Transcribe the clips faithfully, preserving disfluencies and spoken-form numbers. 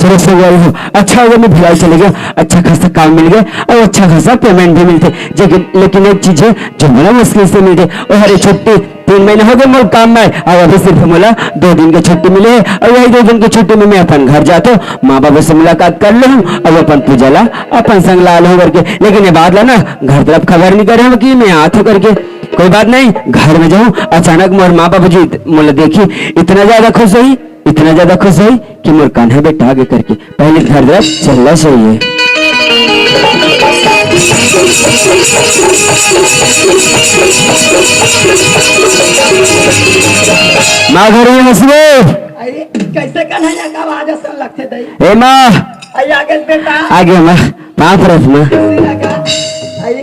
चलो, सही गया, अच्छा हो गया, मैं भिलाई चले गया, अच्छा खासा काम मिल गया और अच्छा खासा पेमेंट भी मिलथे। लेकिन, लेकिन एक चीज है जो बड़ा मुश्किल से मिलथे, वो हरे छुट्टी। तीन महीना हो गए मोर काम में, और अभी सिर्फ मोला दो दिन के छुट्टी मिले है, और वही दो दिन के छुट्टी में मैं अपन घर जात हूँ, माँ बाबू से मुलाकात कर लूँ, और अपन पूजा ला अपन संग ला लूँ करके। लेकिन ये बात ला ना घर तरफ खबर नहीं करे हूँ कि मैं आत हूँ करके। कोई बात नहीं, घर में जाऊँ, अचानक मोर माँ बाबू जी इत-, मोला देखी, इतना ज्यादा खुश होई, इतना ज्यादा खुश होई कि मोर कान्हा बेटा आगे करके पहले घर तरफ चलना चाहिए। माँ घर में हंसबे। अरे, कैसे कन्हैया का आवाज असन लगथे दई? ए माँ। आई आगे बेटा। आगे माँ, पाँव परत माँ। कैसे लगा? आई,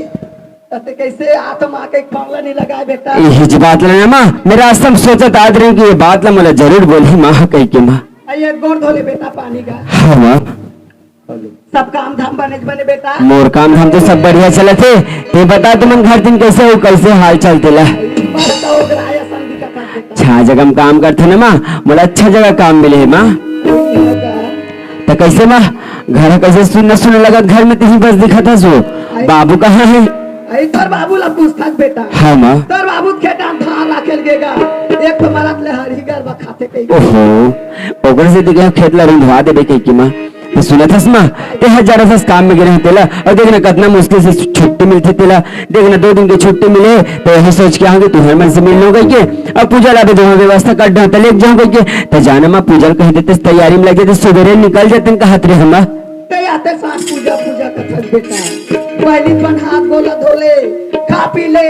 तते कैसे आत्मा के फौला नहीं लगा बेटा? यही जो बात ला ना माँ, मेरा रास्ता में सोचत आत रही कि ये बात ला मोला जरूर बोली माँ, कही के माँ। आई, एक गोड़ धो ले बेटा पानी का। हाँ माँ। सब काम धाम बने बने बेटा। मोर काम धाम तो सब बढ़िया चलत हे। ते बता तुमन घर दिन कैसे हो, कैसे हाल चाल तेला? बड़ा तो ओगराया संधि का कर देता। अच्छा जगह में काम करथे ना माँ, मोला अच्छा जगह काम मिले हे माँ। तो कैसे माँ, घर कैसे सुन्न सुन्न लगत, घर में तिही बस दिखत हस वो। बाबू कहाँ है? अरे तोर बाबू ला पूछथस बेटा। हाँ माँ। तोर बाबू खेत में धान राखेल गेगा। एक तो मरत ले हरी गरवा खाथे कही। ओहो, ओकर से तो क्या खेत ला रुंधवा देबे कही की माँ। तो सुनत हस माँ, ते हजार हस काम में गिरे तेला, और देखना कितना मुश्किल से छुट्टी मिलथे तेला। देखना दो दिन की छुट्टी मिले, तो यही सोच के आगे तुहर मन से मिलनो कही के, अब पूजा ला भी दोहा व्यवस्था कर ढांता लेके जाऊं कही के, तो जाना माँ पूजा ला कही देते तैयारी में लगे, तो सुबेरे निकल जाते कहत रहे हम। ते आते साथ पूजा, पूजा कथन बेटा। पहली पन हाथ गोला धो ले, खा पी ले,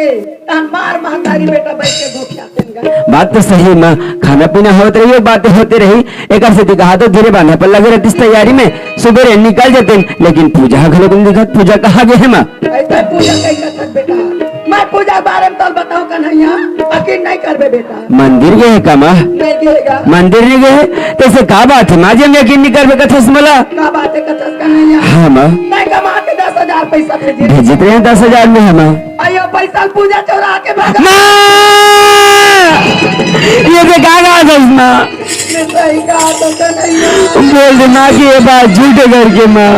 तहन मार महतारी बेटा बैठ के गोठिया तेन गा। बात तो सही माँ, खाना पीना होत रही, बातें होते रही, एकर सेती कहा तो धीरे बांधा पर लगे रहतीस तैयारी में, सुबेरे निकल जाते, लेकिन पूजा घलो कम दिखत, पूजा कहाँ गे हे माँ? ऐसे पूजा कहीं कथन बेटा, मैं पूजा बारे में तोल बताऊं कन्हैया, यकीन नहीं करबे बेटा। मंदिर गे हे का माँ? नहीं गेगा। मंदिर नहीं गे हे? तैसे का बात हे माँ, जे हम यकीन नहीं करबे कथस मोला? का बात हे कथस कन्हैया? हाँ माँ। मैं कमा के दस हजार पैसा भेजे। भेजित रहे दस हजार में हे माँ। अयो पैसा पूजा चोरा के भागा। माँ! ये दे का कहा था माँ? मैं सही कहा तो कन्हैया। बोल दे माँ कि ये बात झूठे घर के माँ।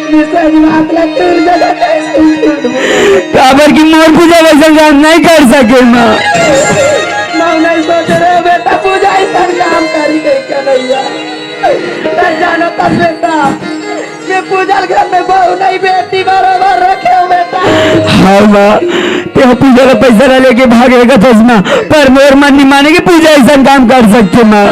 मैं सही बात ला तोर जगह कैसे झूठ बोलूं? काबर की मोर पूजा वैसन काम नहीं कर सके माँ। मैं नहीं सोच रहे बेटा, पूजा ऐसा काम करी गई कन्हैया। मैं जानो तब बेटा, मैं पूजा घर में बहू नहीं बेटी बराबर रखे हो बेटा। हाँ माँ, ते पूजा ला पैसा ला लेके भागे कथस माँ, पर मोर मन नहीं माने कि पूजा ऐसा काम कर सकते माँ।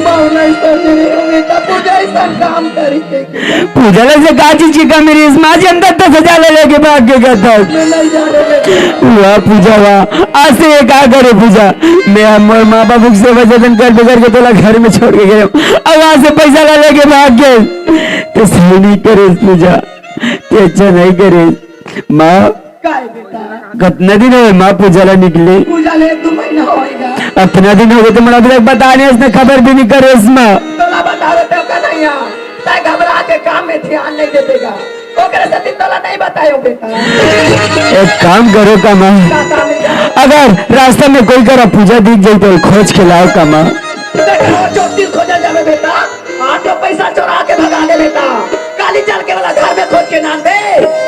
बहू नहीं सोच रहे हो बेटा, पूजा ऐसा काम करी गई। पूजा ला से का चीज की कमी रही इस माँ जी, हम तो दस हजार ला लेके भाग के गए था। मैं नहीं जा रहे बेटा। वाह पूजा वाह, आज से ये का करे पूजा, मैं हम मोर माँ बाबू की सेवा जतन कर बगैर के तोला घर में छोड़ के गए, अब आज से पैसा ला लेके भाग गए। ते सही नहीं करे पूजा, ते अच्छा नहीं करे माँ। काय बेटा? कतना दिन होए माँ पूजा ला निकले? पूजा ले दो महीना होएगा। अतना दिन हो गए तो मोला अभी तक बता नहीं, इसने खबर भी नहीं करे इस माँ। तोला बता देते हो कन्हैया, तै घबरा के काम में ध्यान नहीं देतेगा। ओकरे से दिन तोला नहीं बतायो बेटा। एक काम करो का माँ, का काम है? अगर रास्ता में कोई करा पूजा दिख जाए तो खोज के लाओ का माँ। देखो, ज्योतिष खोजा जावे बेटा। आज तो पैसा चोरा के भगा दे बेटा, काली चल के वाला घर में खोज के नान बे,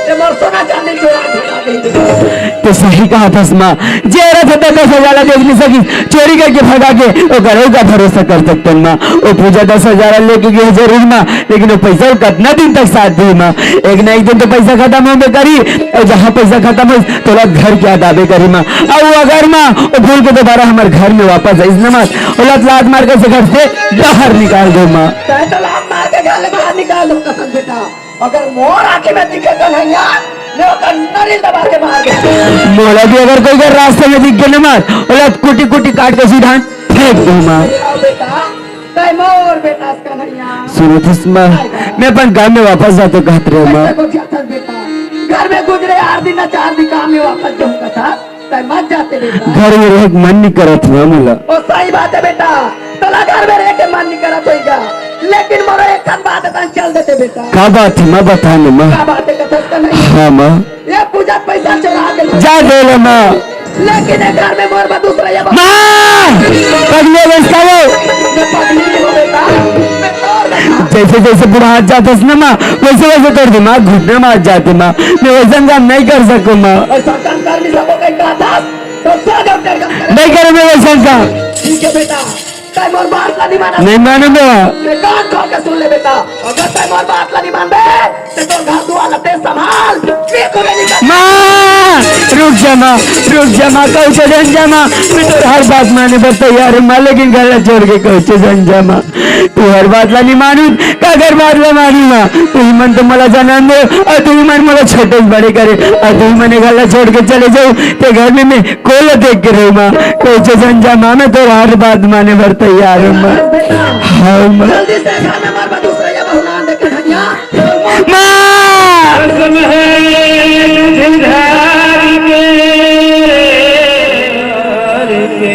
ते मोर सोना चांदी चोरा के भगा दे। ते सही कहा थस माँ, जे रथ तो दस हजार ला देख नहीं सकी, चोरी करके भगा के, ओकर का भरोसा कर सकतन माँ। वो पूजा दस हजार लेके गए जरूर माँ, लेकिन वो पैसा वो कितना दिन तक साथ दी माँ? एक ना एक दिन तो पैसा खत्म होबे करी, और जहाँ पैसा खत्म हो, तोला घर के याद आबे करी माँ। और वो अगर माँ, वो भूल के दोबारा हमारे घर में वापस आइस ना माँ, ओला लात मार के से घर से बाहर निकाल दो माँ। तै तो लात मार के घर ले बाहर निकाल दो कसम बेटा। अगर मोर आँखी में दिखे कन्हैया, मैं ओकर नरी दबा के मार दे। मोला भी अगर कोई घर रास्ते में दिख गए ना मार, ओला कुटी कुटी काट के सीधा फेंक दो माँ। आओ बेटा, तै मोर बेटा कन्हैया। सुनो थस माँ, मैं अपन गाँव में वापस जाते कहत रहे माँ। कैसे को जाथस बेटा? घर में गुजरे आठ दिन ना चार दिन काम में वापस जाऊँ कथा। तै मत जाते बेटा। घर में रहे के मन नहीं करत हुआ मोला। ओ सही बात है बेटा, तोला घर में रहे के मन नहीं करत होइगा। लेकिन मोरो एक ठन बात तन चल देते बेटा। का बात हे माँ, बता ना माँ। का बात हे, कथस का नहीं? हाँ माँ। ये पूजा पैसा चोरा के ले। जा दे ले माँ। लेकिन ये घर में मोर बा दूसरा ये बा- माँ! पगले बस का वो। मैं पगली नहीं हूँ बेटा, मैं तोर बेटा। जैसे जैसे बुढ़ा जात हस ना माँ, वैसे वैसे तोर दिमाग घुटना में आ जाते माँ। मैं वैसा काम नहीं कर सकूँ माँ। ऐसा काम कर नहीं सको, कहीं कहा था? तो सो जाओ, तेरे काम कर। नहीं करूँ मैं वैसा काम। ठीक है बेटा। तैं मोर बात ला नहीं मानस। नहीं मानूं मैं। मैं कान खोल के सुन ले बेटा, अगर तैं मोर बात ला नहीं मानबे, तो तोर घर दुआर ला तैं संभाल। ये तो नहीं कर- माँ, रुक जा माँ, रुक जा माँ, कहूँ से झन जा माँ, मैं तोर हर बात माने बर तैयार हूँ माँ, लेकिन घर ला छोड़ के कहूँ से झन जा माँ। तोर हर बात ला नहीं मानूं, काकर बात ला मानूं माँ? तुही मन तो मोला जनम दे, अउ तुही मन मोला छोटे से बड़े करे, अउ तुही मन ये घर ला छोड़ के चले जाहू, ते घर में मैं कोला देख के रहूं माँ, कोई से झन जा माँ, मैं तोर हर बात माने बर तैयार हूँ माँ। हाँ माँ। जल्दी से खाना मार बा दूसरा या बहुनान देख के धनिया। माँ! कसम हे निधि धारी के, धारी के,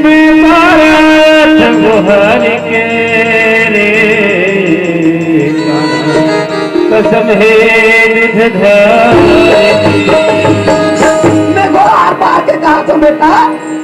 मैं मारा जब हरि के रे। कसम हे निधि धारी के। मैं गोहार पार के कहा तो बेटा,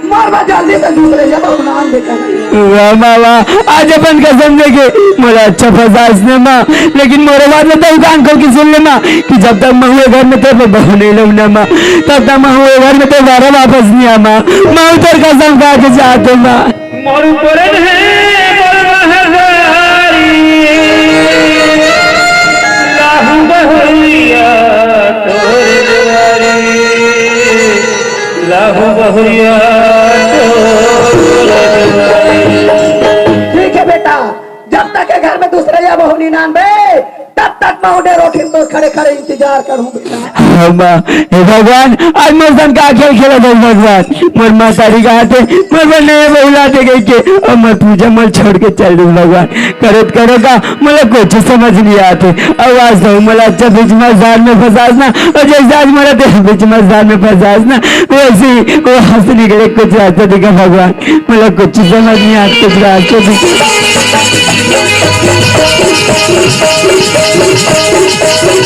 मार बा जल्दी से दूसरे, ये तो नाम बेटा। वाह, वाह, वाह। आज अपन कसम देके मोला अच्छा फंसास ने माँ, लेकिन मोरो बात ला तो कान खोल के सुन ले माँ, कि जब तक महू ये घर में ते बहू नहीं लऊं ना माँ, तब तक महू ये घर में ते बारा वापस नहीं आ माँ। महू तोर कसम खा के जात हूँ माँ। मोर ऊपर है मोर महतारी, लाहू बहुरिया तोर दुआरी, लाहू बहुरिया तोर दुआरी। ठीक है बेटा, जब तक ये घर में दूसरा या बहू नहीं नान बे, तब तक मैं उन्हें रोटी में तो खड़े खड़े इंतजार करूं बेटा। हाँ माँ, हे भगवान, आज मोर संग का खेल खेलत हस भगवान। मोर महतारी कहा थे, मोर बर नया बहू लाते कहिके, अउ मोर पूजा मोला छोड़ के चल दिस भगवान। करत करत का मोला कुछ समझ नहीं आते। अउ आज तो मोला अच्छा बीच मझधार में फंसास ना, अउ जैसे आज मोला ते बीच मझधार में फंसास ना, वैसे ही वो हंस निकले, कुछ रास्ता दिखा भगवान। मोला कुछ समझ नहीं आता, कुछ रास्ता दिखा।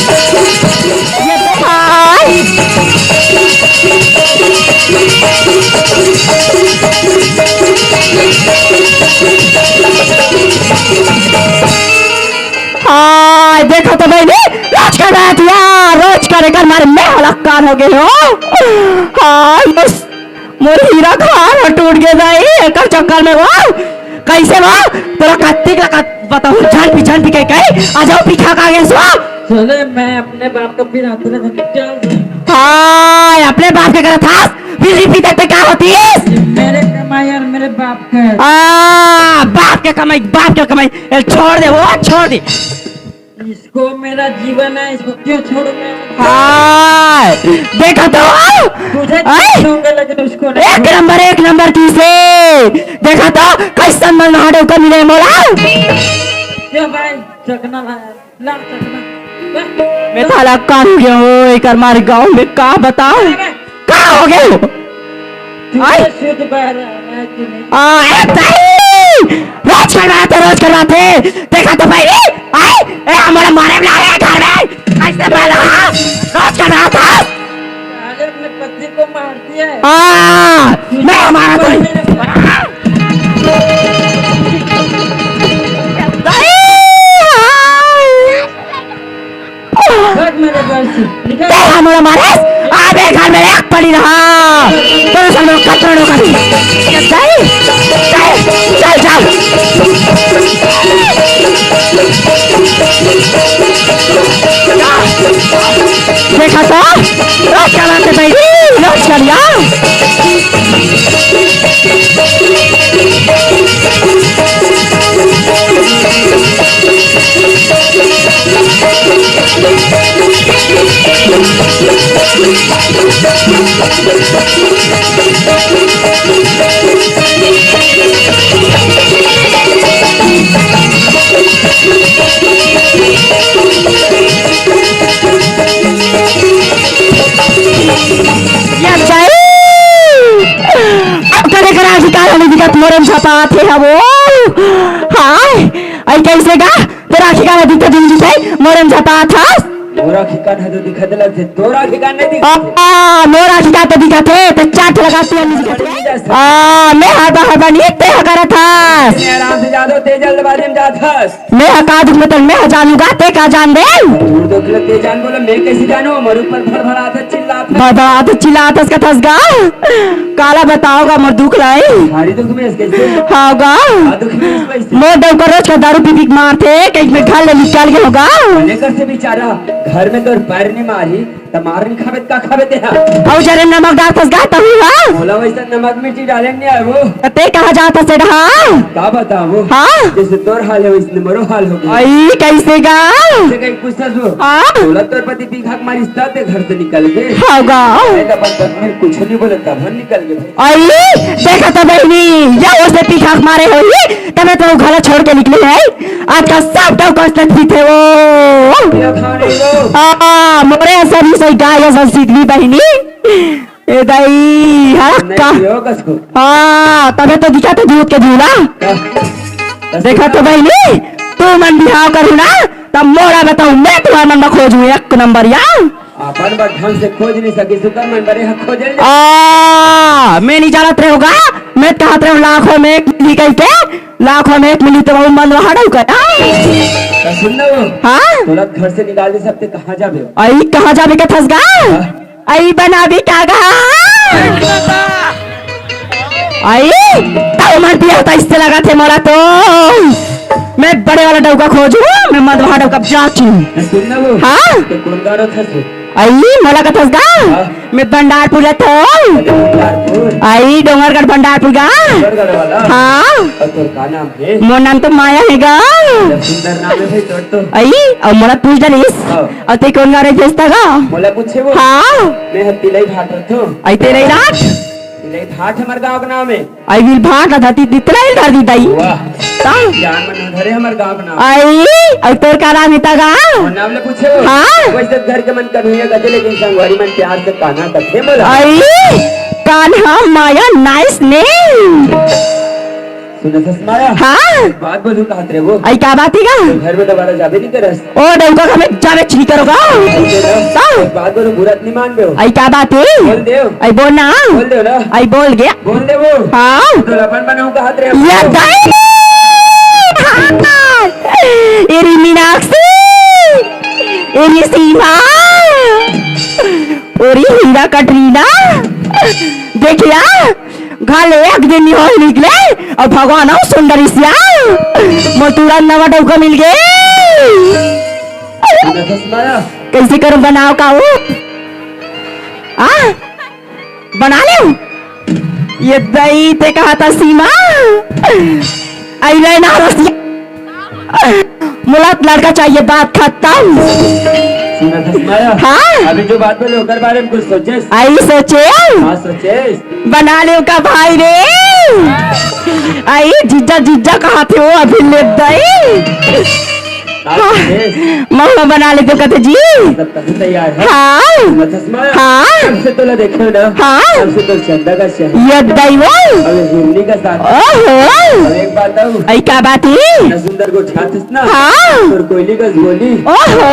ये तो भाई। हाँ, देखा तो बहिनी, रोज कर रहा था, रोज करे कर मारे मैं हलक्कान हो गई हूँ। हाँ, ये मोर हीरा खान ह टूट गे दाई, एकर चक्कर में वो। कैसे वो? तोला कत्ती का कत-, बताऊं, झन पी, झन पी के कहे, आ जाओ पीछा का गेस वो। चले, मैं अपने बाप का फिर हाथ में चल। हाँ, अपने बाप के करत हस, फिर भी पीते ते का होती है? मेरे कमाई और मेरे बाप का। आ, बाप के कमाई, बाप के कमाई, ए, छोड़ दे वो, छोड़ दे। इसको मेरा जीवन है, इसको क्यों छोड़ूं मैं? हाँ, देखा तो? तुझे आय? छोड़ूंगा, लेकिन उसको नहीं। एक नंबर, एक नंबर की से। देखा तो? कैसन मन महादेव का मिले मोला? क्यों भाई? चकना लाया? ला चकना। मैं थाला कान गया हो, एक हमारे गांव में का बताओ? अरे, का हो गया? तुझे आय? शुद्ध बहरा है कि नहीं? आ, ए, भाई! रोज करवाते, रोज करवाते। देखा तो भाई, आय? ए, हमारा मारे बना रहे घर में। कैसे बहरा? रोज करवाता। साले अपने पति को मार दिया है। आ, मैं हमारा तो नहीं। भाई! भाग मेरे घर से, निकल। तेरा मुंह मारे, आबे घर में एक पड़ी रहा। तेरे सामने कतरा लोग अभी। चल, चल, चल, चल। देखा तो, रोज का बात है भाई, रोज का लिया। अब करे करा अधिकार वाली दिक्कत मोरम छपा थे हवो। हाय, ठिकाना दिखत नहीं दिखत, मोरन झपात हस। मोरा ठिकाना तो दिखत लगथे, तोरा ठिकाना नहीं दिखत। आ, मोरा ठिकाना तो दिखत हे, ते चार ठो लगा तू नहीं दिखत हे। आ, मैं हर बाहर बनी, ते ह करत हस। आराम से जा दो, ते जल्दबाजी में जात हस। मैं ह का दुख में तन, मैं ह जानूंगा, ते का जान दे। तू देख ले, ते जान बोला, मैं कैसे जानू? मोर ऊपर भर भर आते चिल्लात हस। भर भर आते चिल्लात हस कथस गा। काला बताओ गा मोर दुख लाई। भारी दुख में इसके से। हाँ गा। हाँ, दुख में इसको इससे। मोर डौका रोज का दारू पी पी के मारथे, कहीं मैं घर ले निकाल के होगा। लेकर से बेचारा घर में तोर पैर नहीं मारी, त मार नहीं खाबे, त का खाबे ते हा? अउ जरे नमक डालथस गा तहू हा? मोला वैसा नमक मिर्ची डाले नहीं आए वो। त ते कहाँ जाथस एडहा? का बताओ? हाँ? जैसे तोर हाल है वैसे मोरो हाल हो गया। आई कैसे गा? जैसे कहीं पूछथस वो। हाँ? बोला तोर पति पी खा के मारिस त ते घर से निकल गए। हाँ गा। मैं तो अपन पत्नी कुछ नहीं बोले तब हम निकल गए भाई। अरे, देखा तो बहिनी, या ओसे पीछा मारे होही, तबे तो घला छोड़ के निकले है। आजकल सब डौका असन सीधे वो। या थाने वो। आ, मोरे असन ही सही गाय असन सीधवी बहिनी। ए दाई, हाँ, नहीं का? यो कसको। हाँ, तबे तो दिखा तो झूठ के झूला। का? देखा तो बहिनी, तू मन बिहाव करू ना, तब मोरा बताऊ, मैं तुम्हार मन में खोजू एक नंबर या। अपन बर ढंग से खोज नहीं सकी, सुकर मन बरे ह खोजल जा। आ, मैं नहीं जानत रहे होगा, मैं कहत रहे हूँ, लाखों में एक मिली कही के, लाखों में एक मिली तो वो मन वहाँ डौका। तो सुन ना वो, हाँ? तोला घर से निकाल दे सकते, कहाँ जाबे? आई, कहाँ जाबे के थस गा? हाँ? आई, बनाबी का गा? आई, तब मन पिया होता, इससे लगा थे मोला तो। मैं बड़े वाला डौका खोजू, मैं मदवा डौका जाचू। ए, सुन ना वो। हाँ? तो कौन गाँव रहा था से? आई, मोला कथस गा? हाँ। मैं भंडारपुर रहा था। अरे, भंडारपुर। आई, डोंगरगढ़ भंडारपुर गा। डोंगरगढ़ वाला? हाँ। और तोर का नाम है? मोर नाम तो माया है गा। बड़ा सुंदर नाम है भाई तोर तो। आई, और मोला पूछ डरिस। हाँ। और ते कौन गाँव रहे भेजता गा? मोला पूछे वो? हाँ। मैं ह तिलई भाट रहा था। आई, तिलई भाट? तिलई भाट हमार गाँव का नाम है। आई विल भाट ला धरती दितला ही धर दी दाई। वाह। ता? जान मन धरे हमर गाँव के नाम। आई, आई तोर का नाम इता गा? और नाम ले पूछे हो? हाँ। वैसे घर के मन कन्हैया कहते, लेकिन संगवारी मन प्यार से कान्हा कथे बोला। आई, कान्हा माया nice name। सुन सस माया। हाँ। एक बात बोलू कहत रहे वो। आई का बात ही गा? तो घर में दोबारा जाबे नहीं करस। ओ डौका का मैं जाबे चली करोगा। ऐसे ना, हाँ। एक बात बोलो, बुरा नहीं मान दो। आई का बात है? बोल दे। आई बोल ना। बोल दे ना। आई बोल गया। बोल दे वो। हाँ। तो अपन बनाऊ का हाथ रे। ये दाई। हाँ। एरी मीनाक्षी। एरी सीमा। ओरी हीरा कटरीना। देखिया। घाले एक दिन निहोल निकले, अउ भगवान अउ सुंदरी सिया, मोर तुरंत नवा डौका मिल गे। सुना था सुनाया? कैसे करूं बनाओ का वो? आ? बना ले। ये दई ते कहा था सीमा। आई ले ना रसिया। मोला लड़का चाहिए, बात खत्म। सुना था सुनाया? हाँ। अभी जो बात बोले ओकर बारे में कुछ सोचे? आई सोचे। हाँ सोचे। बना ले का भाई रे। आई जीजा जीजा कहा थे वो अभी ले दई। हाँ सोचे। महुआ बना ले तो कहते जी। तैयार है। हाँ। सुना था सुनाया? हाँ। हमसे तो ला देखे ना। हाँ। हमसे तो चंदा का शहर। ये दई वो। अबे हिरनी का साथ। ओहो। अब एक बात बताऊं? आई का बात है? इतना सुंदर गोठियात हस ना। हाँ। और कोयली का बोली। ओहो।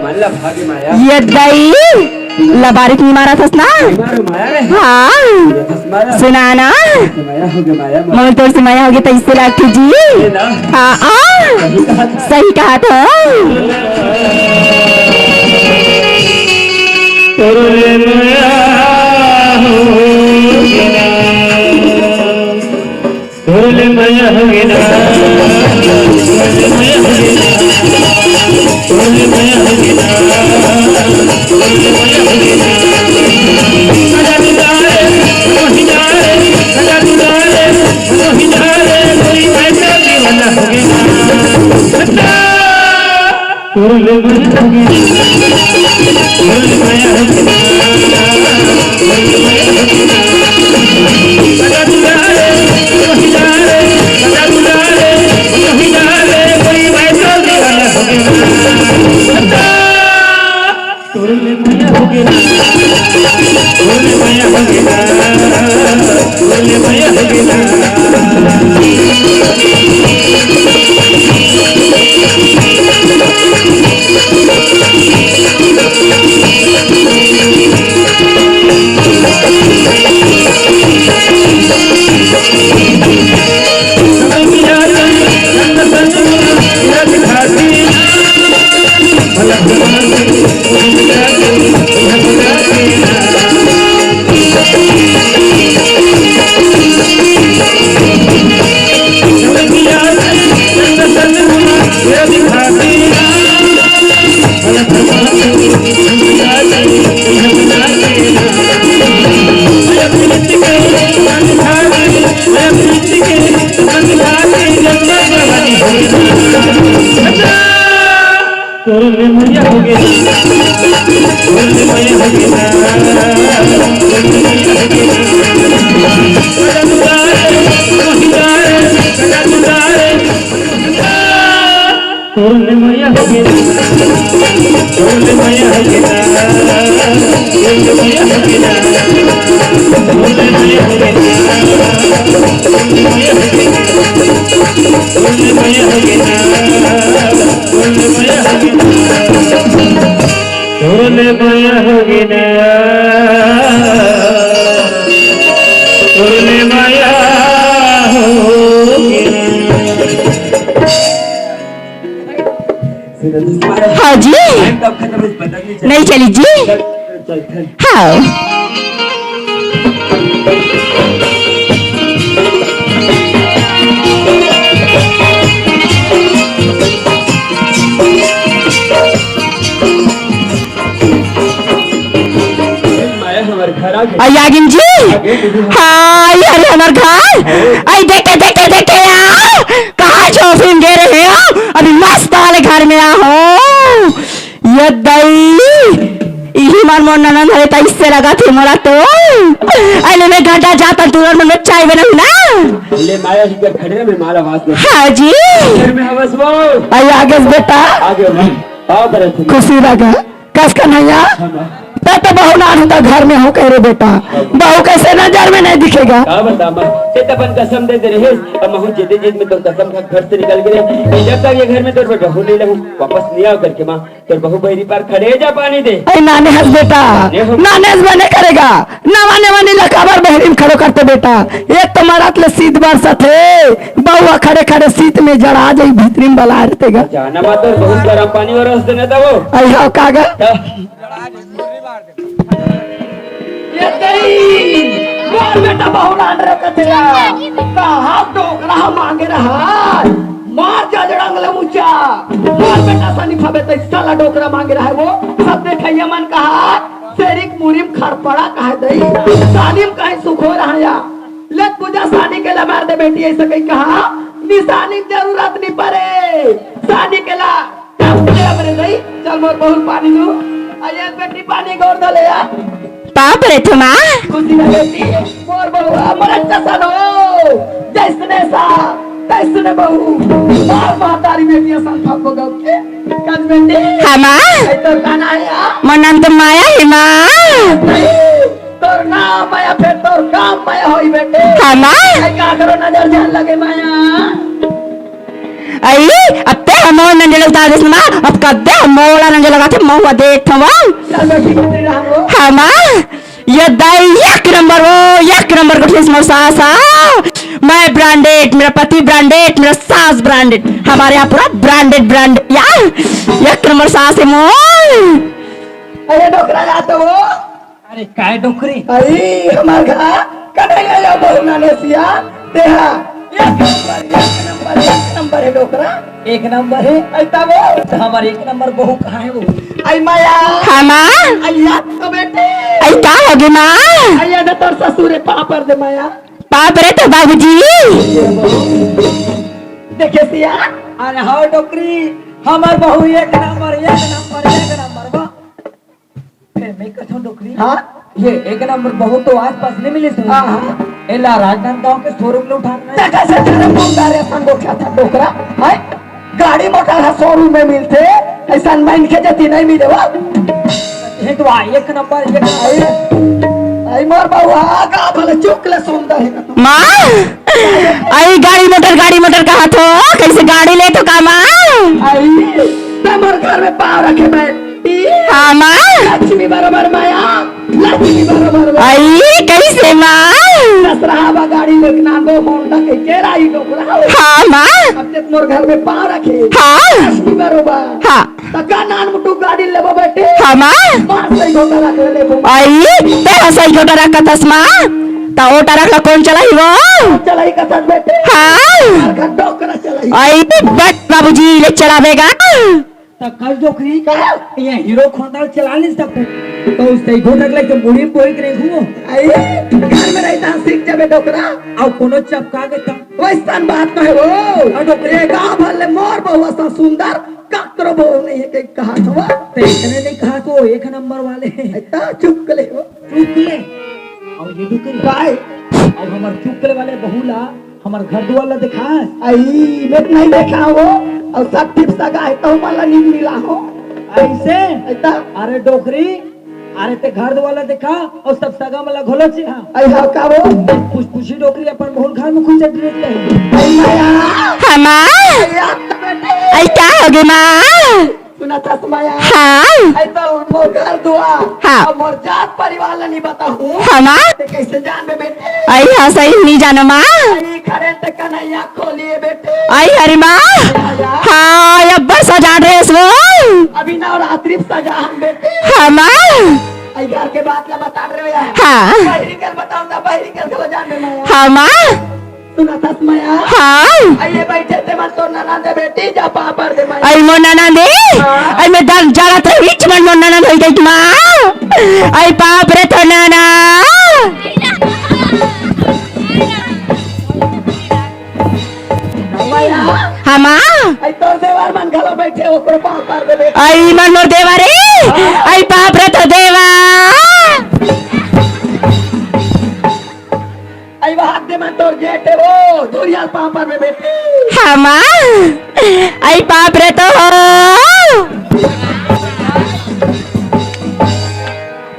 मन ला भागे माया। ये दई। लबारिक नहीं मारा थस ना। नहीं मारो माया रे। हाँ। ये थस माया। सुना ना। माया हो गया माया। मोल तोर से माया हो गया तो इससे लाग जी। ये ना। हाँ, हाँ। सही कहा था। सही कहा था। तोरे माया हो गया। तोरे माया हो गया। तोरे माया हो गया। तोरे माया हो गया। हाँ जी। नहीं चली जी। हाँ। आई आगिन जी। हाँ, ये हरे हमर घर। आई देखे, देखे, देखे आ। कहाँ छो फिन गे रहे हो? अभी मस्त वाले घर में आ हो। ये दई, इही मन मोर ननद हरे, त इससे लगा थे मोला तो। अरे मैं घंटा जाता तुरंत मन में चाय बनाऊ ना। ले माया जी के खड़े में माला वास दे। हाँ जी। घर में हवस वो। आई आगे से बेटा। आगे माँ। पाव पर खुशी लगा। कस का नहीं आ? हाँ, माँ। तब तो बहू ना होता घर में हो कह रे बेटा। बहू कैसे नजर में नहीं दिखेगा? का बता माँ, ते त अपन कसम दे दे रहे, अब महू जेदे जेद में तो कसम खा घर से निकल गए। जब तक ये घर में तोर बहू नहीं रहू, वापस नहीं आओ करके माँ। तोर बहू बहरी पार खड़े जा पानी दे। अरे नाने हंस बेटा, नाने हंस। नाने हंस बने करेगा। नवा नवा नीला काबर बहरी में खड़ो करते बेटा। एक तो मरात ले शीत बरसत हे, बउआ खड़े खड़े शीत में जड़ा जाई भीतरी में बला रहते गा। जाना मा तोर बहुत गरम पानी और रस देने दबो। आई हाँ कागा। तो ये तेरी मोर बेटा बहुरान रे कचरा। कहाँ डोकरा मांगे रहा? मार जा जड़ंग ले मुचा। मोर बेटा सनी फबे तै साला डोकरा मांगे रहा वो। सब देखैया मन कहा, सेरिक मुरिम खड़पड़ा कहा दई। सानिम कहीं सुखो रहा या। ले पूजा सानी के ला मार दे बेटी, ऐसे कहीं कहा। निशानी जरूरत नहीं पड़े। सानी के ला अरे दई, चल मोर बहू पानी दू। अरे बेटी पानी गोर धले यार। पाँव परे थे माँ। खुशी ना बेटी, मोर बहू मोर अच्छा सन हो। जैसने सा, तैसने बहू। मार महतारी बेटी सन फप गौ के। कस बेटी। हाँ माँ। ऐ तोर का नाम है यार? मोर नाम तो माया है माँ। नहीं, तोर नाम माया फिर तोर काम माया होई बेटी। हाँ माँ। ऐ का करो नजर जान लगे माया। अई, अब ते हमर नंजल उतार देस माँ, अब कद्दे हमर वाला नंजल लगा थे, महुआ देख थवा। चल बेटी, बेटी रहा वो। हाँ माँ, ये दाई एक नंबर वो, एक नंबर को ठेस मोर सास आ। मैं ब्रांडेड, मेरा पति ब्रांडेड, मेरा सास ब्रांडेड, हमारे यहाँ पूरा ब्रांडेड ब्रांड या एक नंबर सास है मोर। अरे डोकरा ला तो वो। अरे काय डोकरी? अई, हमार घर कने ले जा बहू नाने सिया, देहा। एक नंबर, एक नंबर, एक नंबर है डोकरा। एक नंबर है? ऐसा वो? तो हमार एक नंबर बहू कहाँ है वो? आई माया। हाँ माँ। आई याद तो बेटे। आई का हो गई माँ? आई याद तोर ससुर है, पापड़ दे माया। पाप रे तो बाबूजी। देखे सिया। अरे हाँ डोकरी, हमार बहू एक नंबर, एक नंबर, एक नंबर बा। फिर मैं कथों डोकरी। हाँ? ये एक नंबर बहू तो आसपास नहीं मिली सुन। हाँ, हाँ। एला राजनांदगांव के शोरूम ले उठाना है। तका से तेरे मुंडा रे अपन गोठिया था डोकरा। हाय? गाड़ी मोटर हा शोरूम में मिलते, ऐसा मन के जती नहीं मिले वो। ये तो आ, एक नंबर, एक नंबर। आई, आई मोर बउआ, का भले चुक ले सुंदर है ना तू। माँ, आई गाड़ी मोटर, गाड़ी मोटर कहा थो, कैसे गाड़ी ले तो का माँ? आई, तमर घर में पाँव रखे बैठी। हाँ माँ। लक्ष्मी बराबर माया, लक्ष्मी बराबर माया। आई, कैसे माँ? दस रहा बा गाड़ी लेके ना दो होंडा के केरा ही डोकरा हो। हाँ माँ। अब जब मोर घर में पाँव रखे। हाँ। लक्ष्मी बराबर। हाँ। त का नान मुटु गाड़ी लेबो बेटे? हाँ, माँ। मार सही घोटा रख ले लेबो। आई, ते ह सही घोटा रख कथस, माँ। त ओ टरक ला कौन चलाई वो? चलाई कथस बेटे। हाँ। मार का डोकरा चलाई। आई, बट बाबूजी ले चलावेगा। त कस डोकरी का? ये हीरो खोंदा चला नहीं सकते। तो उससे घुटक ले तो मुड़ी में बोई के नहीं घूमो। आई, घर में रहता सीख जाबे डोकरा। अउ कोनो चपका के त। वैसन बात नहीं हो। अउ डोकरी। ये गांव भर ले मोर बहू असन सुंदर, ककरो बहू नहीं हे के कहा थवा। ते इतने नहीं कहा तो एक नंबर वाले। इतना चुप के ले हो। चुप के ले। अउ ये डोकरी। काय? अब हमर चुप के ले वाले बहू ला हमर घर दुआर ला देखा। आई, मैं तो नहीं देखा हो। अउ सब टिप सगा हे, तो मन ला नींद मिला हो। ऐसे? ऐसा? अरे डोकरी, अरे ते घर दुआर ला देखा अउ सब सगा मन ला घलो चिहा। आई, हाँ, का हो? कुछ पूछी डोकरी अपन बहुत घर में खुश ड्रेस ले। आई, माया। हाँ, माँ। आई, आप तो बेटे। आई, का हो गे, माँ? सुनत हस माया? हाँ। आई तो मोर घर दुआर। हाँ। अउ मोर जात परिवार ला नहीं बताहूँ। हाँ, माँ। ते कैसे जानबे बेटे? आई, हाँ, सही नहीं जानो, माँ। आई, खड़े ते कन्हैया खोलिए बेटे। आई, हरी माँ। माया। हाँ, अब्बड़ सजा ड्रेस वो। अभी नवरात्रि में सजा हम बेटे। हाँ, माँ। आई, घर के बात ला बता रहे हो यार। हाँ। बहिरी के बताऊँ ना, बहिरी के चलो जान दे माया। हाँ, माँ। सुनत हस माया? हाँ। आई ये बैठे ते मन तोर ननंद हे बेटी, जा पाँव पर दे माया। आई मोर ननंद हे? हाँ। आई मैं दम जलत रही, बीच मन मोर ननंद होई गई माँ। आई बाप रे तो ननंद। माया। हाँ माँ। आई तोर देवर मन घलो बैठे, ओकरो पाँव पर दे बेटी। आई मन मोर देवर हे? हाँ। आई बाप रे तो देवर। आई बाप दे मन तोर जेठ हे वो, धुरियाल पाँव पर में बेटी। हाँ माँ। आई बाप रे तो हो।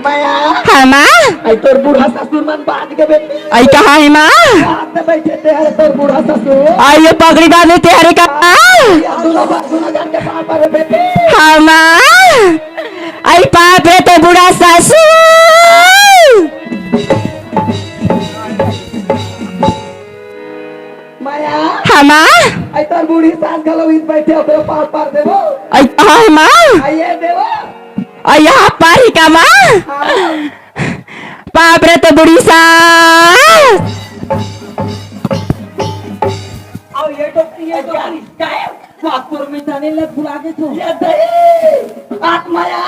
माया। हाँ माँ। आई तोर बूढ़ा ससुर मन बाज के बेटी। आई कहाँ हे माँ? बाप दे बैठे ते हरे तोर बूढ़ा ससुर। आई ये पगड़ी बांधे ते हरे का? आई दोनों बाप दोनों जान के पाँव पर में बेटी। हाँ माँ। आई बाप रे तो बूढ़ा सासू। माया। हाँ माँ। आई तोर बूढ़ी सास घलो इत बैठे ओकरो पाँव पर देबो। आई कहाँ हे माँ? आई ये देबो। आई यहाँ पर ही का माँ? हाँ। बाप रे तो बूढ़ी सास। अउ ये डोकरी, ये डोकरी। काय? नागपुर में जाने लग भुला के तो। ये दे। आत्माया।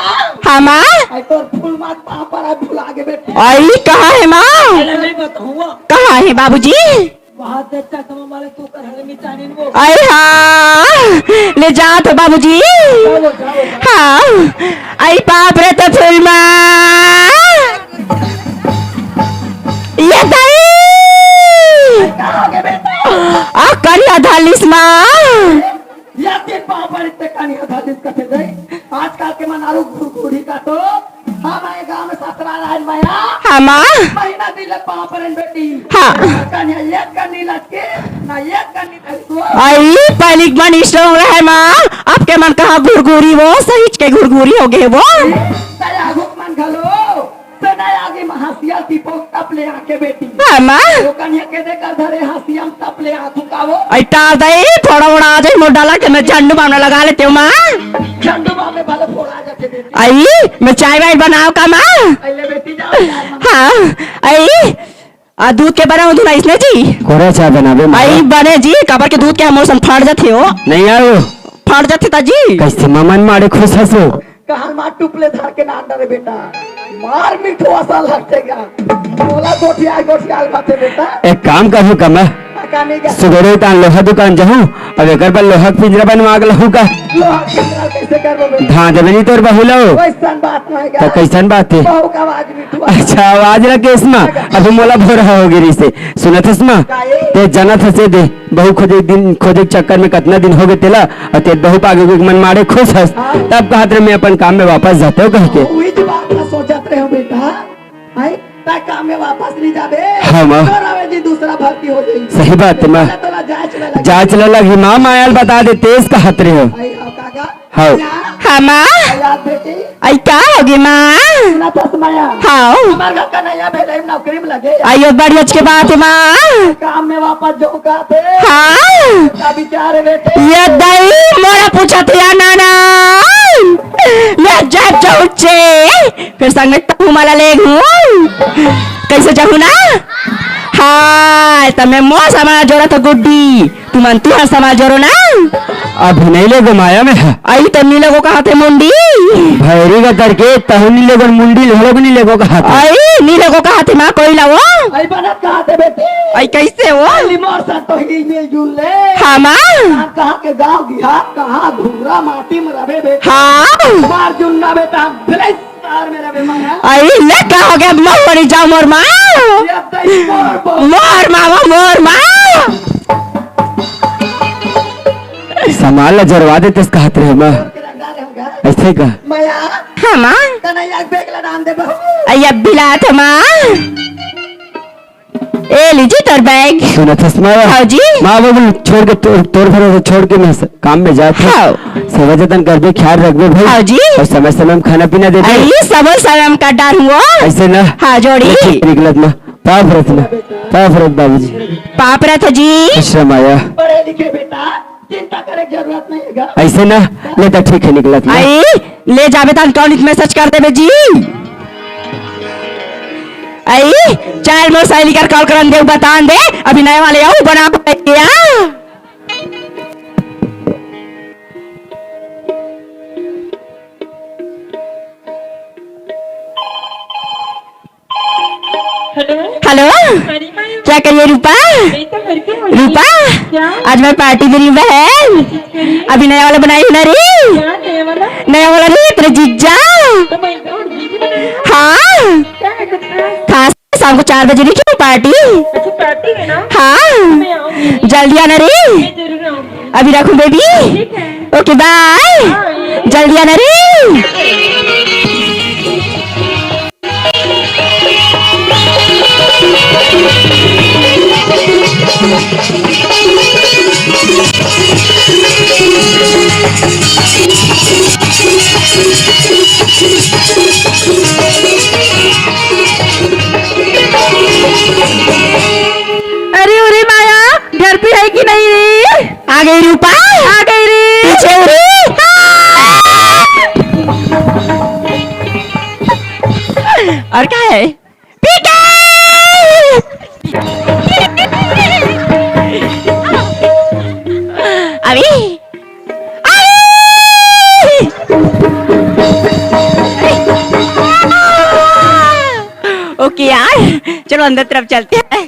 हाँ माँ। आई तोर फूल मात पाँव पर आ भुला के बेटे। आई कहाँ हे माँ? अरे नहीं बताऊँ। कहाँ हे बाबूजी? बहुत अच्छा समय मारे तू कर हले मितानिन वो। आई हाँ, ले जात हो बाबूजी। जाओ, जाओ, जाओ। हाँ, आई बाप रे तो फूल माँ। ये दाई। का हो गया बेटा? आ करिया धालिस माँ। या तीन पाँव पर इतने कानी धालिस कथे दे। आजकल के मनारू घुरघुरी का तो। हाँ, मैं गाँव में ससुराल आए माया। हाँ, माँ। महीना दिन ले पाँव पर बेटी। हाँ। कानी एक कानी लटके, ना एक कानी धरी तो। आई, पहली मन strong रहे माँ। अब के मन कहाँ घुरघुरी वो, सहीच के घुरघुरी हो गए वो। तया हुक मन घलो। सेना आगे में हंसिया टिपोक तप ले आके बेटी। हाँ, माँ। वो कन्या के देकर धरे हंसिया में तप ले आथू का वो। आई टार दे, थोड़ा उड़ा आ जाए, मोर डाला के मैं झंडू बाम लगा लेते हो, माँ। झंडू बाम में भले फोड़ा जाते बेटी। आई, मैं चाय वाय बनाओ का, माँ? आई ले बेटी, जाओ, चाय बना। हाँ, आई, आ दूध के बनाओ धुलाई इसने जी। कोरा चाय बनावे, माँ। आई बने जी, काबर के दूध के हमर सन फाड़ जाते हो। नहीं यार, वो फाड़ जाते ता जी। कैसे ममन मारे खुश हंसो। कहाँ मार टुपले धर के ना अंडा रे बेटा, मार मिठो असा लगते का। बोला गोठिया गोठिया बाते बेटा। एक काम करूँ का मैं? काने का? सुबेरे तान लोहा दुकान जाऊँ, अब एकर पर लोहा के पिंजरा बनवा के लाऊँ का? लोहा के पिंजरा कैसे करबो बेटा? धांधे में नहीं तोर बहू लो। वैसन बात नहीं का। तो कैसन बात है? बहू का आवाज मिठो। अच्छा, आवाज रखे इसमा। अभी मोला भोरा हो गिरी से। सुनत हस माँ? काहे? ते जनत हस दे। बहू खोजे दिन, खोजे के चक्कर में कितना दिन हो गए तेला, अउ ते बहू पागे के मन मारे खुश हस। हाँ। तब कहत रहे, "मैं अपन काम में वापस जाते हो," कह के। वही तो बात मैं सोचत रहे हूँ बेटा। आई, ता काम में वापस नहीं जाबे। हाँ, माँ। तो रावे जी दूसरा भर्ती हो जाई। सही बात है, माँ। पहले तोला जांच में लगे। जांच ले लगी, माँ, मायल बता दे, तेज कहत रहे हो। आई, हाँ, काका। हाँ। हाँ, माँ। आई, आप बेटी। आई, का होगे, माँ? सुना था, सुनाया। हाँ। हमार घर का नया भेले नौकरी में लगे। आई, ये बड़ी अच्छी बात है, माँ। काम में वापस जाऊँ का थे? हाँ। का विचार है बेटे? ये दई मोरा पूछत या नाना। मैं जब जाऊँ छे, फिर संग में तहु मला ले घूम। कैसे जाऊँ ना? हाँ, त मैं मोर सामान जोरा तो गुड्डी। तुमन तुहर समाज जोरो ना। अभी नहीं लेगो माया में। आई तो नी लेगो कहाथे मुंडी। भैरी का तरके तहु नी लेगो, मुंडी घलो नी लेगो कहाथे। आई नी लेगो कहाथे माँ कोई लावो। आई बनत कहाथे बेटी। आई कैसे हो? अली मोर साथ तो ही मिलजुल ले। हाँ माँ। कहाँ के गाँव गिहार, कहाँ घुघरा माटी में रहे बेटा। हाँ। मार जुन्ना बेटा, भले तार में रहे माया। आई ले का हो गया, मर मरी जाओ मोर माँ। ये तई मोर बहू। मोर माँ, वो मोर माँ। सामान ला जरवा देतेस कहत रहे माँ। अइसे का? माया। हाँ माँ। तनैया के बैग ला डाल दे बहू। अय्या बिलात माँ। ए लीजिए तोर बैग। सुनत हस माँ? हाँ जी। माँ बाबू छोड़ के, तोर, तोर भरोसे छोड़ के मैं स-, काम में जात हूँ। हाँ। सेवा जतन करबे, ख्याल रखबे भाई। हाँ जी। अउ समय समय में खाना पीना देबे। अरे सब समय में कर डालूंगा। अइसे ना? हाँ जोड़ी। ठीक, निकलत माँ। पाँव परत ना। पाँव परत बाबूजी। पाँव परत जी। खुश रह माया। पढ़े लिखे बेटा, चिंता करे के जरूरत नहीं है। अइसे ना? ले तो ठीक है, निकलत ना। आई, ले जाबे तहन कौन message कर देबे जी? आई, चल मोर सहेली कर call करन दे, बतान दे, अभी नए वाले आऊ बना के आ। हेलो। हेलो। अरे माँ, क्या करिए रूपा? मैं तो घर पे हूँ। रूपा, क्या? आज मैं पार्टी दे रही हूँ बहन। अभी नया वाला बनाई हूँ ना रे। क्या नया वाला? नया वाला रे, तेरे जीजा। Oh my God, जीजी बनाया? हाँ। क्या है कुछ? हाँ, शाम को चार बजे नहीं क्यों पार्टी? अच्छा, पार्टी है ना? हाँ। मैं आऊंगी। जल्दी आना रे। मैं जरूर आऊंगी। अभी रखूं बेबी। ठीक है। ओके बाय। बाय। जल्दी आना रे। अरे, अरे माया, घर पे है कि नहीं रे? आ गई रूपा। आ गई रे। पीछे हो रे। और क्या है? पीके। अभी। अभी। ओके यार, चलो अंदर तरफ चलते हैं।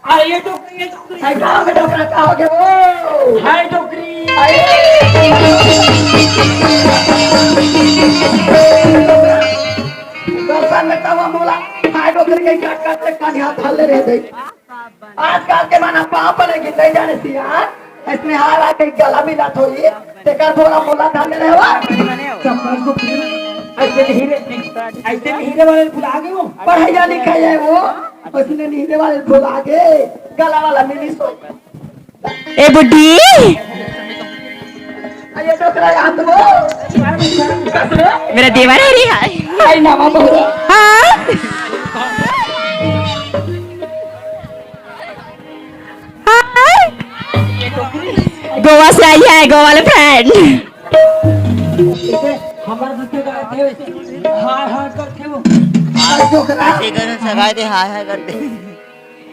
अरे ये टोकरी, ये टोकरी। अरे कहाँ पे डोकरा, कहाँ हो गया वो? हाय टोकरी। अरे। दर्शन में तवा मोला हाय डोकरी के काट काट के कान हाथ हल्ले रह गई। आजकल के माना पाप ने गिनते जाने सिया। इसमें हार आके गला मिला थोड़ी। तेकर बोला मोला धन रहवा। चप्पल को फिर ऐसे नहीं रे, ऐसे नहीं रे वाले भुला गए वो। पढ़ाई लिखाई है वो। उसने नीचे वाले भुला के गला वाला मिली सो। ए बुड्ढी। अरे डोकरा याद वो। मेरा देवर है रे, हाय। हाय नामा बहुआ। हाँ। हाँ। गोवा से आई है, गोवा वाले friend। हमारे दूसरे का थे, हाय हाय करते वो। अरे डोकरा। ऐसे करके सगाई दे, हाय हाय करते।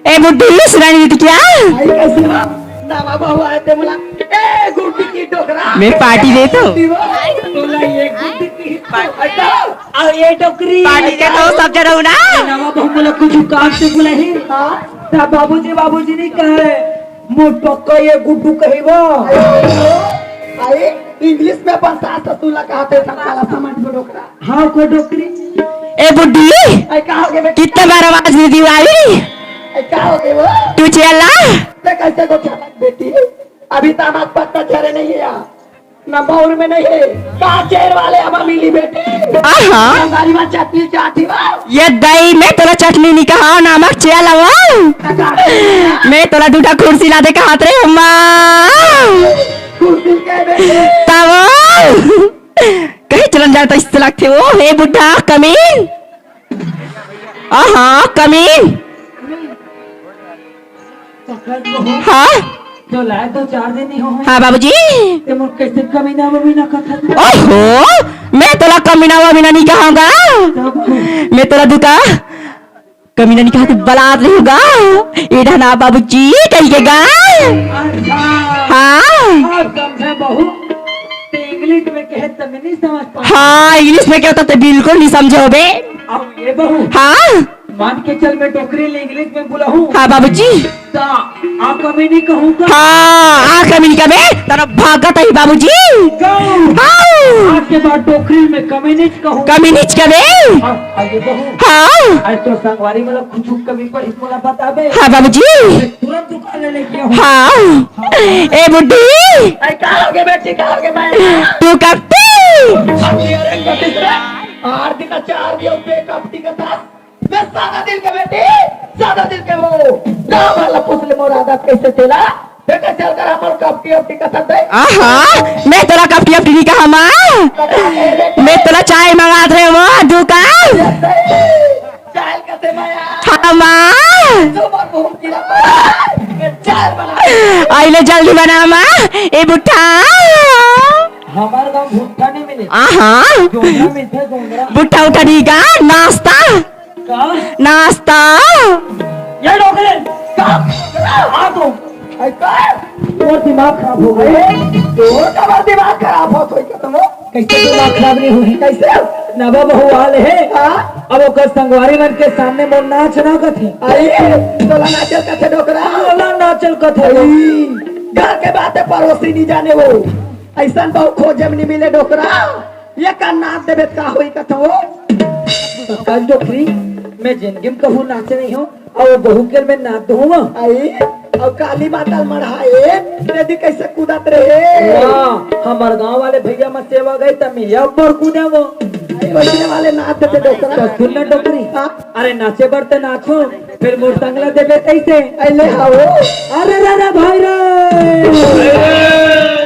ए बुड्ढी, सुना नहीं थी क्या? भाई कैसे हो? नामा बहुआ है ते बोला, ए गुड्डी की डोकरा। मैं पार्टी दे तो। बोला ये गुड्डी की हटाओ। और ये डोकरी। पार्टी दे तो सब जन हो ना। नामा बहुआ बोला कुछ काम से बोला ही। हाँ। ता बाबूजी, बाबूजी नहीं कहे। मोटक्का ये गुड्डू कहिबा। अरे, English में अपन सास ससुर ला कहते सब काला समझ में डोकरा। हाँ, को डोकरी। ए बुड्ढी, अरे, का हो गया बेटा? कितने बार आवाज दे दी आई? अरे, का हो गया वो? तू चला। ते कैसे को चला बेटी? अभी तो हमारे पत्ता झरे नहीं है यार। ना बाउर में नहीं है। का चेर वाले अब मिली बेटी। आहा। गाड़ी में चटनी चाटी बा। ये दही में तोला चटनी नहीं कहा, नमक चेर लावा। मैं तोला दूटा कुर्सी ला दे कहात रे अम्मा। कुर्सी के बेटी। तब कहीं चलन जाता इससे लगते हो, हे बुड्ढा कमीन। आहा, कमीन। हाँ? तो लाए दो चार दिन ही हो। हाँ, बाबूजी। ते मोर कैसे कमीना वमीना कथा था? ओहो, मैं तोला कमीना वमीना नहीं कहूँगा। तब मैं तोला दुका कमीना नहीं कहा, तू बलात नहीं होगा। ये ढना बाबूजी कही के गा। अच्छा। हाँ। आप समझे बहू, ते इंग्लिश में कहे त मैं नहीं समझ पाऊँ। हाँ, इंग्लिश में कहता ते बिल्कुल नहीं समझे होबे। अब ये बहू, हाँ। मान के चल, मैं डोकरी ले इंग्लिश में बोला हूँ। हाँ बाबूजी। ता आ कमी नहीं कहूँगा। हाँ, आ कमी नहीं कहबे, तारा भागत ही बाबूजी। गऊ। हाँ। आज के बाद डोकरी में कमी नहीं कहूँ। कमी नहीं कहबे। हाँ, आगे बहू। हाँ। आज तो संगवारी वाला कुछ कमी पर मोला बताबे। हाँ बाबूजी। तुरंत दुकान ले लेके आऊँ। हाँ। ए बुड्ढी। अरे का हो गया बेटी, का हो गया मैं? तू कब तू? अरे कटी से आर दिन का चार दियो पे कपटी का था। मैं सादा दिल के बेटी, सादा दिल के वो। गाँव वाला पूछ ले मोर आदत कैसे चला? बेटा चल कर हमर कपटी अपटी का था दे। आहा, मैं तोला कपटी अपटी नहीं कहा माँ। मैं तोला चाय मंगात रहे वो दुकान। चाय कते माया। हाँ माँ। तो मर बहुत गिरा। चाय बना। आइले जल्दी बना माँ। ए बुट्ठा। हमार गाँव भुट्टा नहीं मिले। आहा। जोंधरा मिलथे, जोंधरा। बुट्ठा उठा नहीं का नाश्ता। का? नाश्ता। ये डोकरे। का? हाँ तो। ऐसा? तोर दिमाग खराब हो गए। तोर का दिमाग खराब हो तो क्या तुम? कैसे दिमाग खराब नहीं हुई? कैसे? नवा बहू वाले है। हाँ? अब ओकर संगवारी मन के सामने मोर नाच ना कथे। आई, तोला नाचल कथे डोकरा। तोला नाचल कथे। आई, घर के बात है, पड़ोसी नहीं जाने वो। ऐसन बहू खोजे में नहीं मिले डोकरा। ये का नाच देबे त का होई कथो? कल डोकरी, मैं जिंदगी में कहूँ नाचे नहीं हूँ। अउ बहू के मैं नाच दूँ। आई, अउ काली माता ल मढ़ाए, तेदी कैसे कूदत रहे। वाह, हमर गाँव वाले भैया मन सेवा गए त मैं अब्बड़ कूदे वो। आई, वैसने वाले नाच देते डोकरा। तो सुन ना डोकरी। हाँ। अरे नाचे बर ते नाचो, फिर मोर संग ला देबे कैसे? अले हाओ। अरे रे रे भाई रे।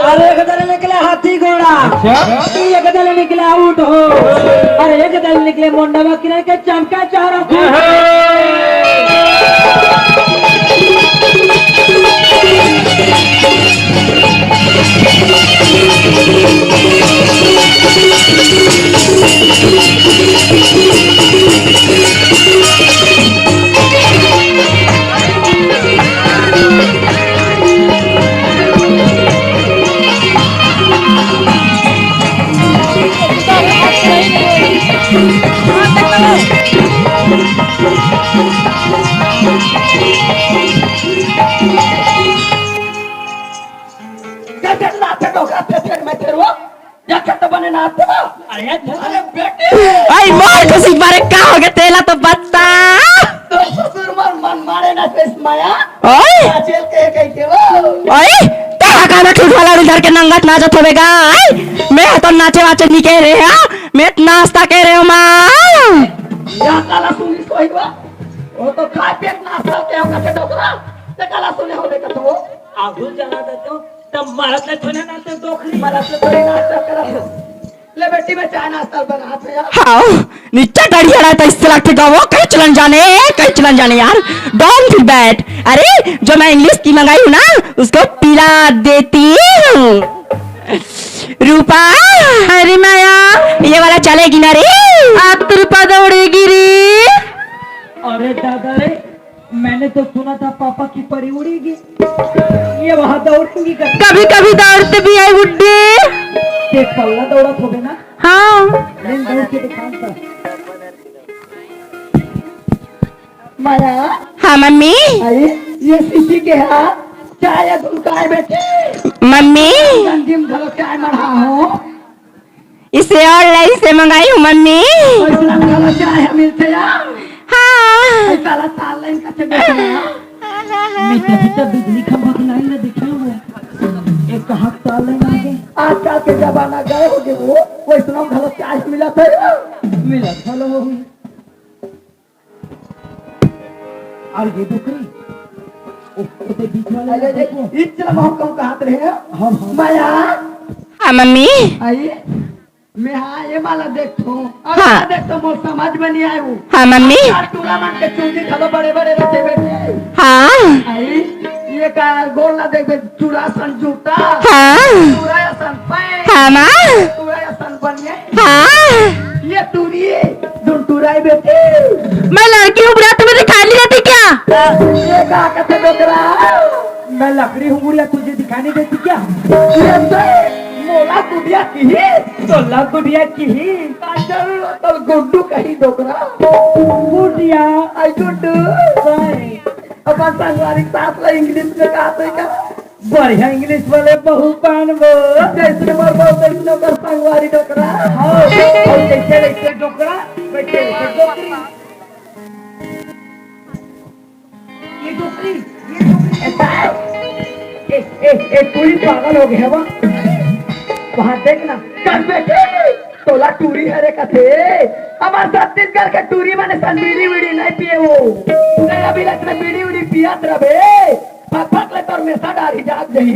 अरे एक दल निकले हाथी घोड़ा। अच्छा। एक दल निकले ऊँट हो। अरे एक दल निकले मुंडवा किरण के चमका चारों खूंट। कैसे नाचे डोकरा ते फेर में तेरो? या कत बने नाचे? अरे, अरे बेटे। आई मार खुशी मारे का हो गया तेला तो बता। तो ससुर मन, मन मारे ना तेस माया। ओए। नाचेल के कह के वो। ओए, तेरा गाना ठूठ वाला उधर के नंगत नाचत होवेगा। आई, मैं तो नाचे वाचे नहीं कह रहे हैं। मैं तो नाश्ता कह रहे हूँ माँ। या काला सुनी सोई बा। वो तो खा पेट नाश्ता के होगा के डोकरा। ते काला सुने हो देखा तो। आगू जला दे तो। तब मरत ले थोड़े ना तो डोकरी। मरत ले थोड़े नाश्ता करत हो। ले बेटी, मैं चाय नाश्ता बनात हूँ यार। हाँ, नीचे डढ़िया रहा तो इससे लगते गाँव कहीं चलन जाने, कहीं चलन जाने यार। Don't feel bad। अरे, जो मैं इंग्लिश की मंगाई हूँ ना, उसको पिला देती हूँ। रूपा। अरे माया। ये वाला चलेगी ना रे? आप तो रूपा दौड़ेगी रे। अरे दादा रे, मैंने तो सुना था पापा की परी उड़ेगी, ये वहां दौड़ेंगी कर। कभी कभी दौड़ते भी है गुड्डी। ते पल्ला दौड़त होबे ना? हाँ। लेन दौड़ के दिखान सा। माया। हाँ मम्मी। अरे ये सीसी के हाँ, चाय धुलकाए बेटी। मम्मी। गंदी में घलो चाय मढ़ा हो। इसे ऑनलाइन से मंगाई हूँ मम्मी। पैसा वाला चाय मिलते यार। हाँ। पैसा वाला तार लाइन का चक्कर में। मैं तभी तो बिजली खंभा की लाइन में देखे हूँ। एक हाथ तार लाइन आ गए। आजकल के जमाना गए हो गए वो, वो इतना भला चाय मिला था यार। मिला था लोगों को। और ये डोकरी, ओ, ओते बीच वाले अरे, में अरे, देखो। इतना महक कम कहात रहे हैं? हाँ, हाँ। माया। हाँ, मम्मी। आई? मैं हाँ, ये वाला देखो। और हाँ। ये देखो, मोर समझ में नहीं आए वो। हाँ, मम्मी। यार, टूरा मन के चूंदी खलो बड़े बड़े रहते बेटे। हाँ। आई? ये का गोल ना देख बे, चूड़ा सन जूता। हाँ। चूड़ा या सन पैंट। हाँ, माँ। चूड़ा या सन बनिया। हाँ। ये टूरी, जोन टूराई बेटी। मैं लड़की हूँ, बुरा तुम्हें दिखाई नहीं देती क्या? ये का कहते डोकरा? मैं लकड़ी हूँ बुढ़िया, तुझे दिखाई नहीं देती क्या? ये तो मोला गुड़िया किही। तोला गुड़िया किही। का जरूरत तोर गुड्डू कही डोकरा। गुड़िया। आई गुड्डू। भाई। अपन संगवारी के साथ ला English में कहा थे का? बढ़िया English वाले बहू पान वो। जैसे मोर बहू तैसने ओकर संगवारी डोकरा। हाँ, और जैसे वैसे डोकरा, वैसे वैसे डोकरी। ये डोकरी, ये डोकरी। ए, ए, ए, ए, टूरी पागल हो गया वो। वहाँ देख ना, कर बेटी, तोला टूरी हरे कथे। हमार छत्तीसगढ़ के टूरी माने सन बीड़ी वीड़ी नहीं पिए वो। नहीं, अभी लग में बीड़ी वीड़ी पियत रहे। फक फक ले तोर में सा डारी जाग जाई।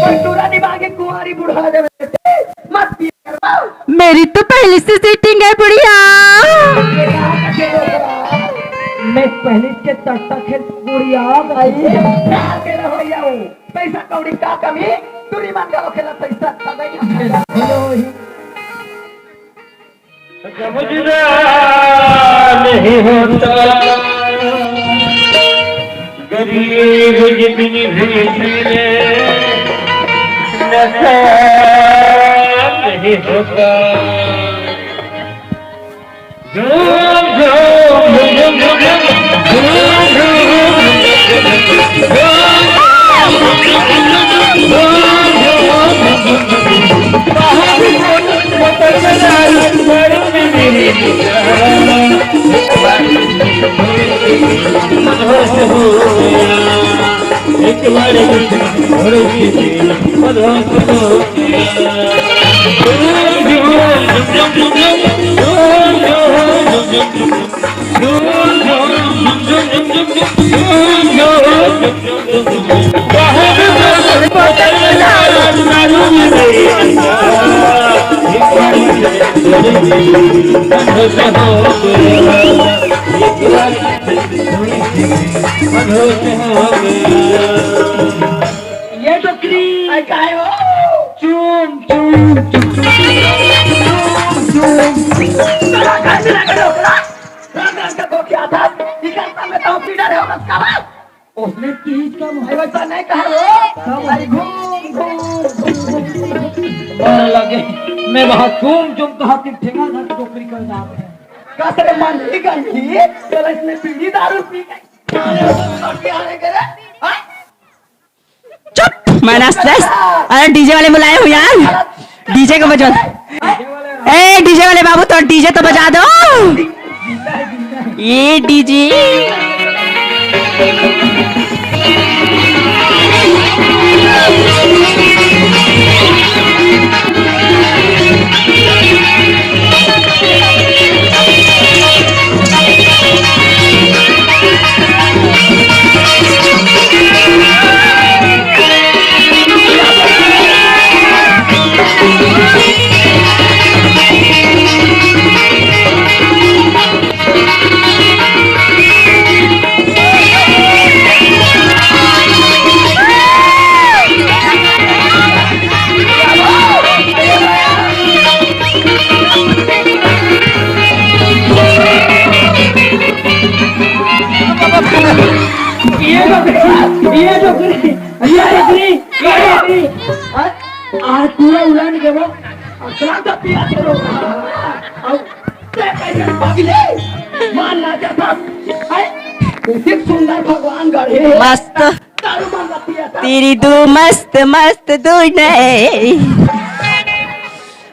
पर टूरा निभा के कुंवारी बुढ़ा देवे। मत पिया कर। मेरी तो पहले से सेटिंग है बुढ़िया। मैं पहले से तड़ता खेल बुढ़िया। भाई, प्यार के रहो या वो। पैसा कौड़ी का कमी, टूरी मान का खेला पैसा खा गई। समझदा नहीं होता, गरीब जितनी भी मिले, नशा नहीं होता। झूम, झूम, झूम, झूम, झूम, झूम, झूम, झूम, झूम, झूम, झूम। ये डोकरी। अरे, काय हो? चूम, चूम, चूम, चूम, चूम। चला, घर में लगा दो, चला। घर में लगा दो, क्या था? निकलता मैं तो पीटर है, बस का बात। उसने तीज का मुंह। अरे, वैसा नहीं कहा वो। तब अरे, घूम, घूम, घूम, घूम। और लगे, मैं वहाँ चूम, चूम कहा कि ठेका घर डोकरी कर जाते हैं। का तेरे मन ही गंदी, चला इसने बीड़ी दारू पी गई। अरे, अरे, अरे, अरे, हाँ? चुप, माइनस प्लस। अरे डीजे वाले बुलाए हो यार, डीजे को बजा। ए डीजे वाले बाबू, तो डीजे तो बजा दो। ये डीजे। ये डोकरी, ये डोकरी, ये डोकरी, ये डोकरी। आज, आज पूरा उलान के वो असला तो पिया के लोग। अब ते कैसे भाग ले? मान ना जाता। हाय, इतने सुंदर भगवान गढ़े। मस्त। दारू मान ना पिया था। तेरी दो मस्त मस्त दो नहीं।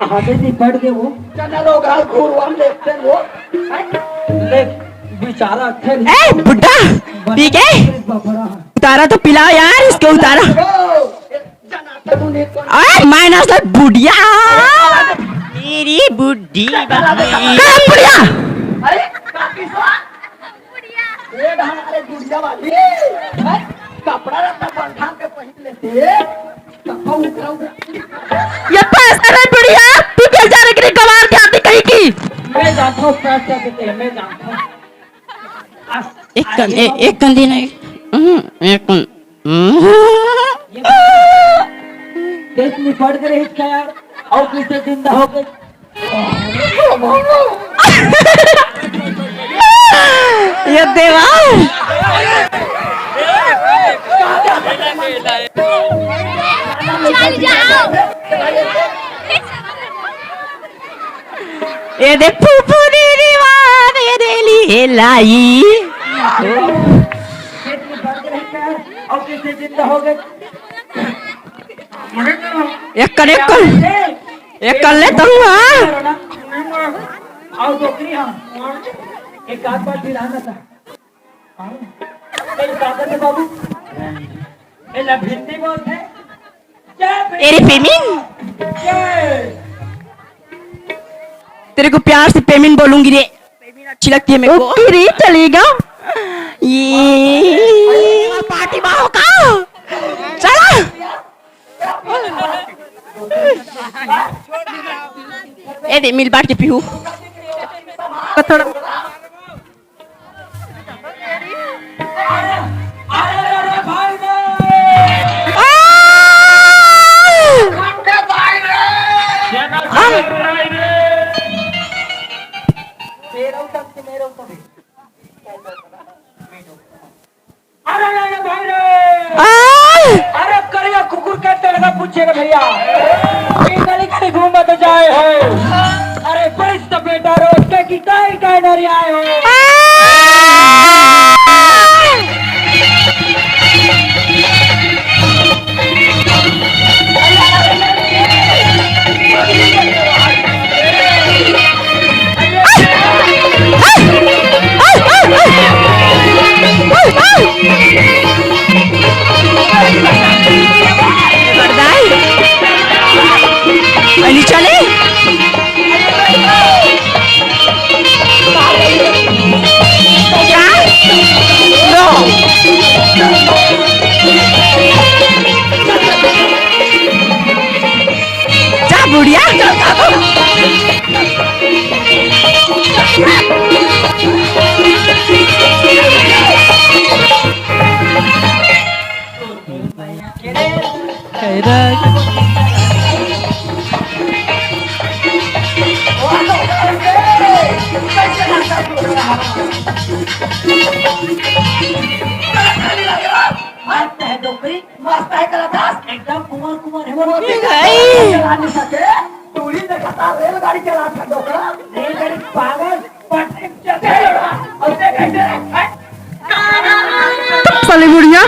हाथे से पड़ के वो। चना लो गाल घूरवाम देखते वो। ले, बेचारा थे। ए, बुड्ढा, पी के? बफरा। उतारा तो पिलाओ यार, इसको उतारा। ओ, चना तो तूने तो आ, माइनस ला बुढ़िया। मेरी बुढ़ी बुढ़ी। का बुढ़िया? अरे, काकी सो? ये धान, अरे, गुड़िया वाली। हैं? कपड़ा रहता बंधा के पहन लेते। ये पैसा रे बुढ़िया, तू चल जा रे, गवार के आदमी कहीं की। मैं जानता हूँ, पैसा देते हैं, मैं जानता हूँ। एक कन-, ए-, एक कंदी नहीं। हम्म, एक कन-, हम्म। देश में पड़ गए इसका यार, और किससे जिंदा हो गए? ये देवा। चल जाओ। ए दे फूफू दीदी वाह, ए दे ली, ए लाई। पेट में दर्द नहीं कर, और कैसे जिंदा हो गए? एक कर, एक कर। एक कर ले तू, हाँ। और डोकरी, हाँ। एक आध बार फिर आना था। हाँ। तेरे दादा के बाबू। ए, ला भिंडी बोलते हैं। जय तेरी पेमिन। जय। तेरे को प्यार से पेमिन बोलूंगी रे। पेमिन अच्छी लगती है मेरे को। ओके रे, चलेगा। ये पार्टी माँ का। चला। ए दे, मिल बांट के पीहू। थोड़ा। अरे, अरे, अरे, भाई रे! आ! तेरा उतर के मेरे ऊपर भी। अरे, अरे, अरे, भाई रे! आ! अरे, करिया कुकुर के तेरे का पूछेगा भैया। ये गली गली घूमत जाए हो। अरे, बड़ी सपेटा रोज के की काई काई नरियाए हो। आ! जा बुढ़िया। मस्त है डोकरी, मस्त है कलादास, एकदम कुंवर कुंवर है। वो नहीं। चला नहीं सके, टूरी देखा था, रेलगाड़ी चला था डोकरा, रेलगाड़ी पागल, पटरी चढ़े, और देखे, देखे, साली बुढ़िया।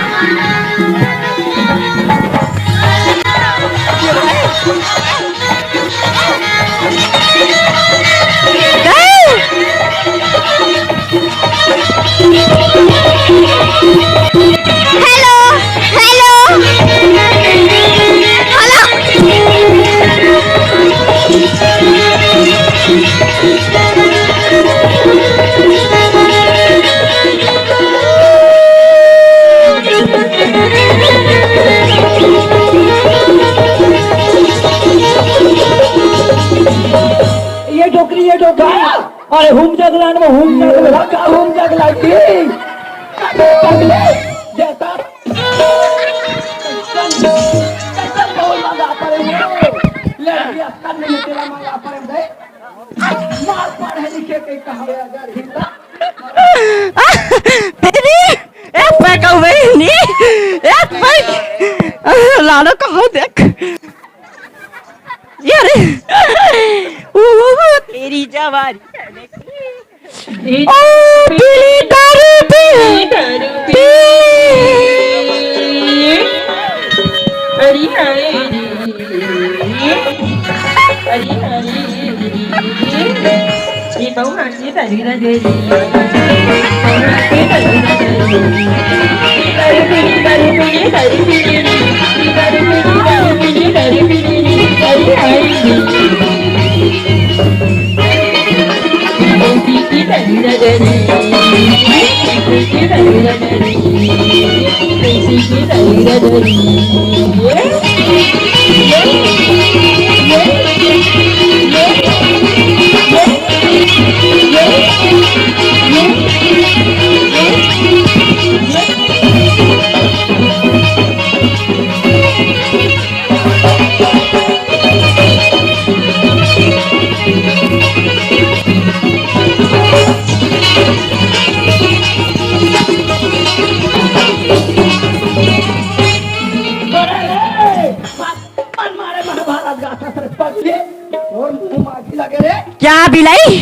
Hello, hello, hello. ये डोकरी, ये डोकरी। अरे हुम जगलान में हुम जगला, का हुम जगला की? अबे पगले, जैसा कैसा बोल लगा पड़े हो? ले लिया, कर ले तेरा मांगा पड़े भाई। मार पढ़े लिखे के कहावे अगर हिंदा। तेरी, ए, फेंका हुआ ही नहीं। ए, फेंक। लाडो कहाँ देख? ये रे। ओ, ओ, ओ, तेरी जवानी। ओ, पीली दारू पी। पी। अरे हाय रे। अरे हाय रे। ये बहू हाथ से ताली ना दे रही। बहू हाथ से ताली ना दे रही। दारू पीली, दारू पीली, दारू पीली। दारू पीली, दारू पीली, दारू पीली। अरे हाय रे। बिलाई।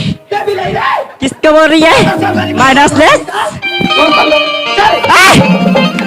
किसको बोल रही है? माइनस लेस। आह!